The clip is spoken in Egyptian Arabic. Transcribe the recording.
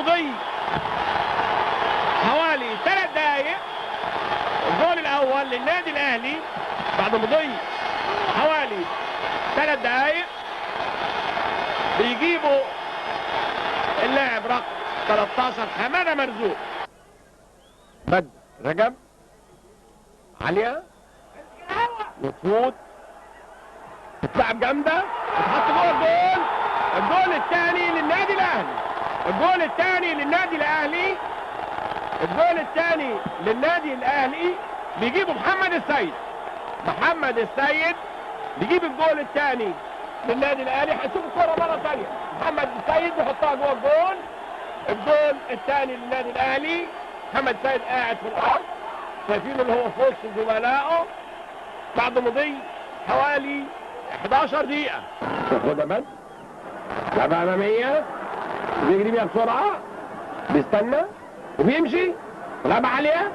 مضي حوالي 3 دقايق، الجول الاول للنادي الاهلي بعد مضي حوالي 3 دقايق. بيجيبوا اللاعب رقم 13 حمادة مرزوق. بدر رجب عالية وتفوت، تتلعب جامدة، تتحط جوه الجول. الجول الثاني للنادي الاهلي، الجول الثاني للنادي الاهلي، الجول الثاني للنادي الاهلي. بيجيبوا محمد السيد، محمد السيد بيجيب الجول الثاني للنادي الاهلي. هنشوف الكره مرة ثانية، محمد السيد بيحطها جوه الجول. الجول الثاني للنادي الاهلي. محمد السيد قاعد في الارض، شايفينه اللي هو في وسط زملائه بعد مضي حوالي 11 دقيقة. خدها بس، لعبه امامية، بيجري بيها بسرعة، بيستنى وبيمشي، لعبه عالية،